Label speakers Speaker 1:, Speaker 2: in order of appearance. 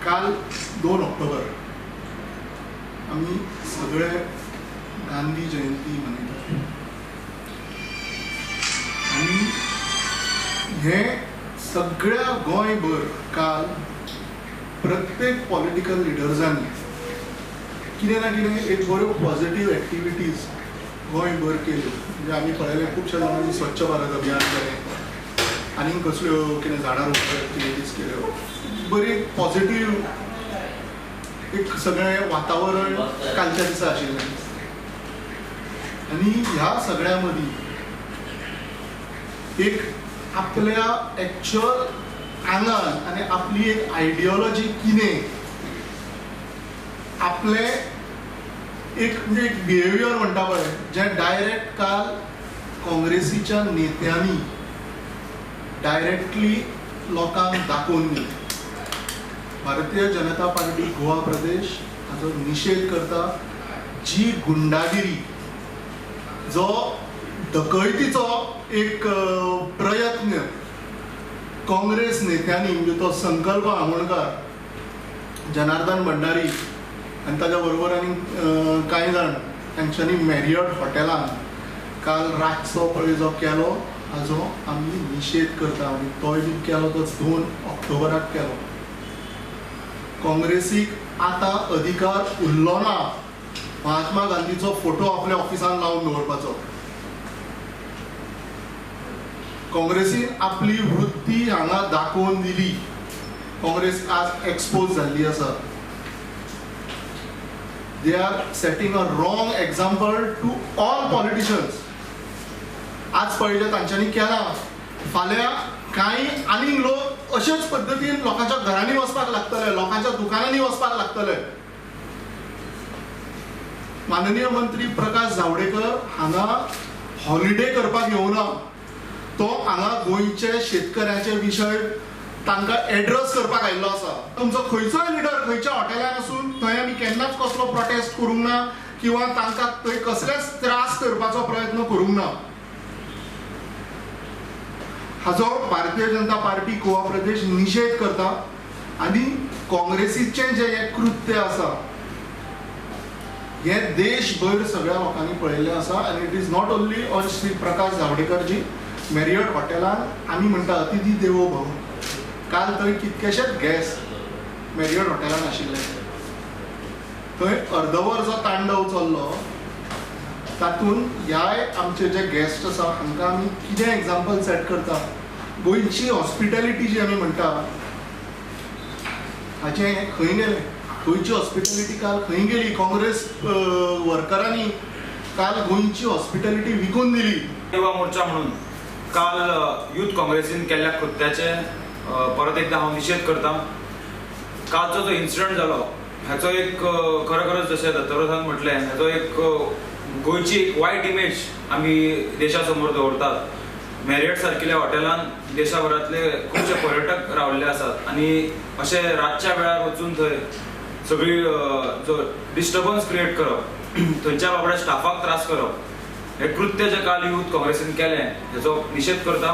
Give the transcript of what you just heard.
Speaker 1: काल 2 ऑक्टोबर आमी सगळे गांधी जयंती मनयतात आनी हे सगळ्या गोंयभर काल प्रत्येक पॉलिटिकल लिडर्सांनी कितें ना कितें एक बऱ्यो पॉझिटिव्ह एक्टिविटीज गोंयभर केल्यो. म्हणजे आमी पळयलें खुबश्या जाणांनी स्वच्छ भारत अभियान केलें, आनीक कसल्यो कितें झाडां रोवपाच्यो एक्टिविटीज केल्यो. बरी पॉझिटिव्ह एक सगळें वातावरण कालच्या दिसा आशिल्लें. आनी ह्या सगळ्या मदीं एक आपल्या एक्च्युअल आंगान आनी आपली एक आयडियोलॉजी कितें, आपलें एक म्हणजे एक बिहेवियर म्हणटा पळय, जें डायरेक्ट काल काँग्रेसीच्या नेत्यांनी डायरेक्टली लोकांक दाखोवन दिलें. भारतीय जनता पार्टी गोवा प्रदेश हाचो निशेध करता. जी गुंडागिरी, जो डकैतीचो एक प्रयत्न काँग्रेस नेत्यांनी, म्हणजे तो संकल्प आमोणकार, जनार्दन भंडारी आनी ताच्या बरोबर आनी कांय जाण तांच्यांनी मॅरियट हॉटेलान काल रातचो पळय जो केलो हाजो आमी निशेध करता. आनी तोय बी केलो तो 2 ऑक्टोबराक केलो. काँग्रेसीक आतां अधिकार उरलो ना महात्मा गांधीचो फोटो आपल्या ऑफिसान लावन दवरपाचो. काँग्रेसीन आपली वृत्ती हांगा दाखोवन दिली. काँग्रेस आज एक्सपोज जाल्ली आसा. They are setting a wrong example to all politicians. आज पळयलें तांच्यांनी केलां, फाल्यां कांय आनीक लोक अशेच पद्दतीन लोकांच्या घरांनी वचपाक लागतले, लोकांच्या दुकानांनी वचपाक लागतले. माननीय मंत्री प्रकाश जावडेकर हांगा हॉलिडे करपाक येवना, तो हांगा गोंयचे शेतकऱ्याचे विशय तांकां एड्रेस करपाक आयिल्लो आसा. तुमचो खंयचोय लिडर खंयच्या हॉटेलान आसून थंय आमी केन्नाच कसलो प्रोटेस्ट करूंक ना किंवा तांकां थंय कसलेच त्रास करपाचो प्रयत्न करूंक ना. हाजो भारतीय जनता पार्टी गोवा प्रदेश निशेध करता. आनी काँग्रेसीचें जें हें कृत्य आसा हें देशभर सगळ्या लोकांनी पळयल्लें आसा. आनी it is not only on Shri Prakash जावडेकरजी. Marriott हॉटेलान आमी म्हणटा अतिथी देवो भव, काल थंय कितकेशेच गेस्ट मॅरियट हॉटेलान आशिल्ले. थंय अर्दवर जो तांडव चल्लो तातूंत ह्याय आमचे जे गेस्ट आसा हांकां आमी कितें एग्जाम्पल सेट करता. गोंयची हॉस्पिटॅलिटी जी आमी म्हणटा हाचें खंय गेलें? गोंयची हॉस्पिटॅलिटी काल खंय गेली? काँग्रेस वर्करांनी काल गोंयची हॉस्पिटॅलिटी विकून दिली.
Speaker 2: युवा मोर्चा म्हणून काल यूथ काँग्रेसीन केल्ल्या कृत्याचे परत एकदा हांव निशेध करता. कालचो जो इन्सिडंट जालो हाचो एक खरोखरच जशें दत्तप्रसाद म्हटलें, हाचो एक गोंयची एक वायट इमेज आमी देशा समोर दवरतात. मॅरियट सारकिल्या हॉटेलान देशाभरांतले खुबशे पर्यटक रावल्ले आसात आनी अशे रातच्या वेळार वचून थंय सगळी जो डिस्टर्बन्स क्रिएट करप, थंयच्या बाबड्या स्टाफाक त्रास करप, हें कृत्य जें काल यूथ काँग्रेसीन केलें हेचो निशेध करता.